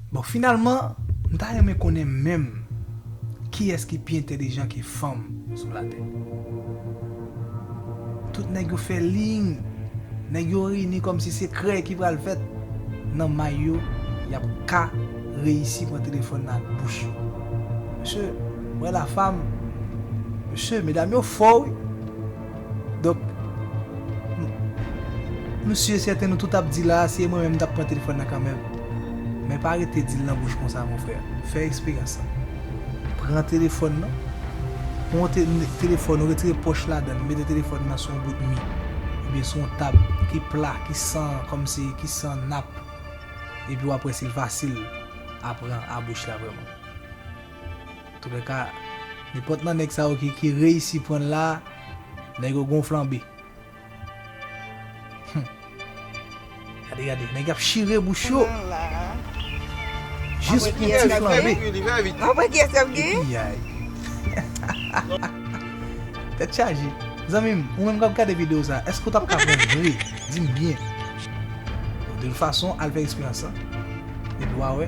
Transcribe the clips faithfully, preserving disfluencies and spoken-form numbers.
Bon, finalman, m ta renmen konnen menm kiyès ki pi entèlijan ke fanm sou latè. Tout nèg yo fè liy, nèg yo reyini kòmsi se krèy ki pral fèt nan may yo, y ap ka reyisi pran telefòn nan ak bouch yo. Mesye, wè la femme, mesye, medam yo fò wi. Donk, m- m si e sèten nou tout ap di la, si e mwen menm m t ap pran telefòn nan kanmenm. Men pa rete di l nan bouch konsa, mon frè. Fè eksperyans lan. Pran telefòn nan. Pran te- telefòn ou, retire pòch ladan l, mete telefòn nan sou yon bout mi, oubyen sou yon tab ki pla, ki san, kòmsi, ki san nap. Epi w ap wè si l fasil a pran a bouch la vrèman. Antoulèka, nenpòt nan nèg sa yo ki, ki reyisi pran l la, nèg yo gon flanbe. Hmm. Gade, gade, nèg ap chire bouch yo. Jis pou ti flanbe. Apre kiyès k ap gen? Epi, ay. Tèt chaje. Zanmi m, ou menm k ap gade videyo sa, èske w t ap ka pran vre? Di m byen. De tout fason, al fè eksperyans lan. Epi w a wè.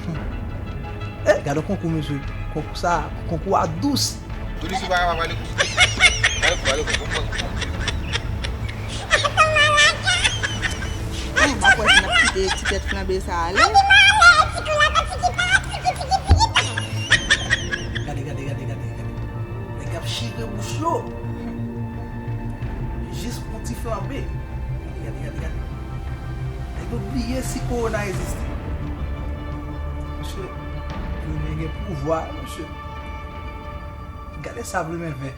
Hmm. Eh, gade yon konkou, mesye. Konkou sa, konkou a dous. Tout li sou pa pale kou. Pale kou, pale kou. Bon, bon, bon. Bon, m pa kwè si n ap kite ti tèt flanbe sa ale. Gade, gade, gade, gade, gade. Nèg ap chire bouch yo. Jis pou ti flanbe. Gade, gade, gade, gade. Nèg yo bliye si kowona egziste. Mesye, plimen gen pouvwa, mesye. Gade sa plimen fè.